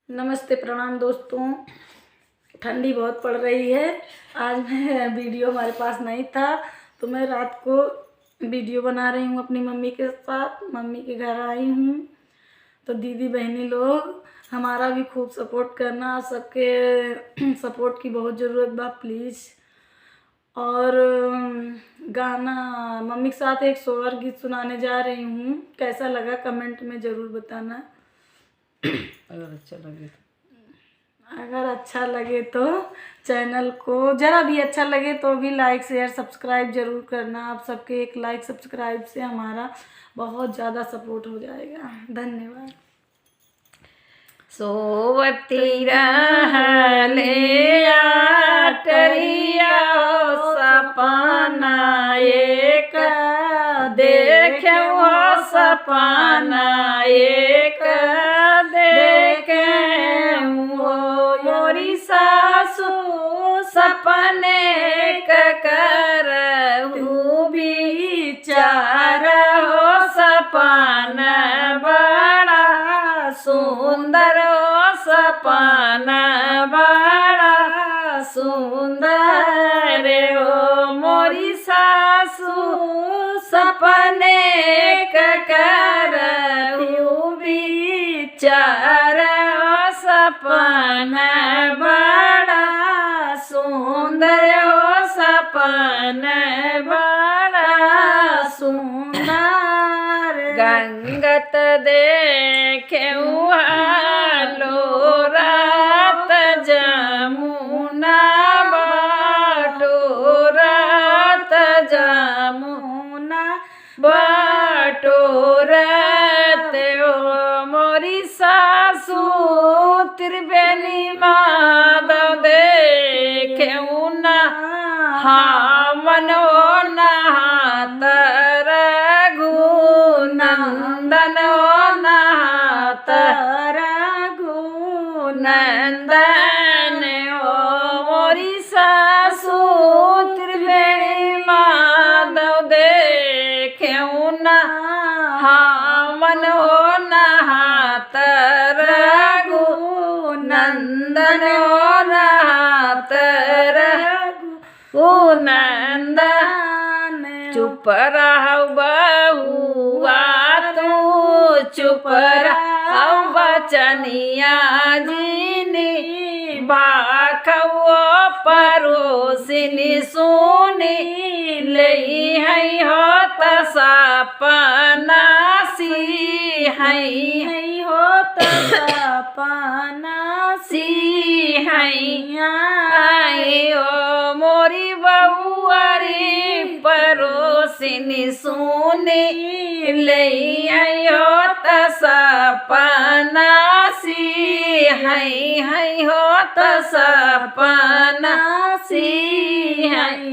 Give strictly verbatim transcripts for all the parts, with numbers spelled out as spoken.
नमस्ते, प्रणाम दोस्तों। ठंडी बहुत पड़ रही है। आज मैं वीडियो हमारे पास नहीं था, तो मैं रात को वीडियो बना रही हूँ अपनी मम्मी के साथ। मम्मी के घर आई हूँ, तो दीदी बहनी लोग, हमारा भी खूब सपोर्ट करना। सबके सपोर्ट की बहुत ज़रूरत बा, प्लीज। और, अम, गाना, मम्मी के साथ एक सोहर गीत सुनाने जा रही हूँ। कैसा लगा, कमेंट में ज़रूर बताना। अगर अच्छा लगे तो। अगर अच्छा लगे तो चैनल को, ज़रा भी अच्छा लगे तो भी लाइक, शेयर, सब्सक्राइब ज़रूर करना। आप सबके एक लाइक, सब्सक्राइब से हमारा बहुत ज़्यादा सपोर्ट हो जाएगा। धन्यवाद। सोवती रहले आटरिया हो सपना एक देखे हो सपना एक देखे हो मोरी सासू सपने क करहु विचार हो सपन बड़ा सुंदर हो सपन बड़ा सुंदर हो मोरी सासू सपने क करहु विचार हो सपन बड़ा सुंदर हो सपन बड़ा सुंदर। गंगत देखे लोरात जमुना बटोरात जमुना बटोरत हो मोरी सासू त्रिवेणी माधव देखे उना हावन हो नहात रघुनंदन हो नहात रघुनंदन हो मोरी सासू त्रिवेणी माधव देखे उना हावन हो नहात रघुनंदन हो नहात रघुनंदन। चुप रहौ बहुआ तू, चुप रहौ बचनिया जिनी, भाखौ परोसिनी सुनी, लेइहैं होत सपना सिहैं। लेइहैं होत सपना सिहैं। आयो मोरी बहुआरी परोसिनी सुनी, लेइहैं होत सपना सिहैं, हैं होत सपना सिहैं।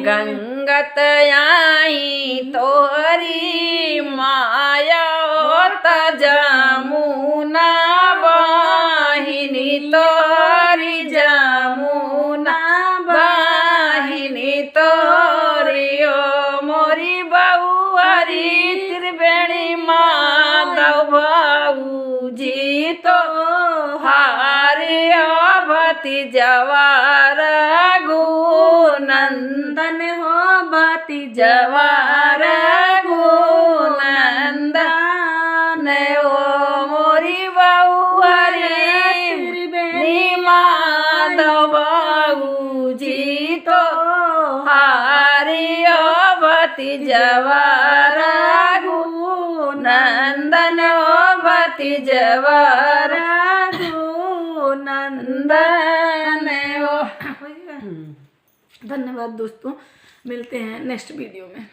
गंगत आई तोहरी माया होत जमुना बहिनी तोहरी जमुना बहिनी तोहरी ओ मोरी बहुआरी त्रिवेणी माधव बाबूजी तोहार भतीजवा रघुनंदन हो भतीजवा रघुनंदन हो मोरी बहुआरी त्रिवेणी माधव बाबूजी तोहार भतीजवा रघुनंदन हो भतीजवा रघुनंदन हो। धन्यवाद दोस्तों, मिलते हैं नेक्स्ट वीडियो में।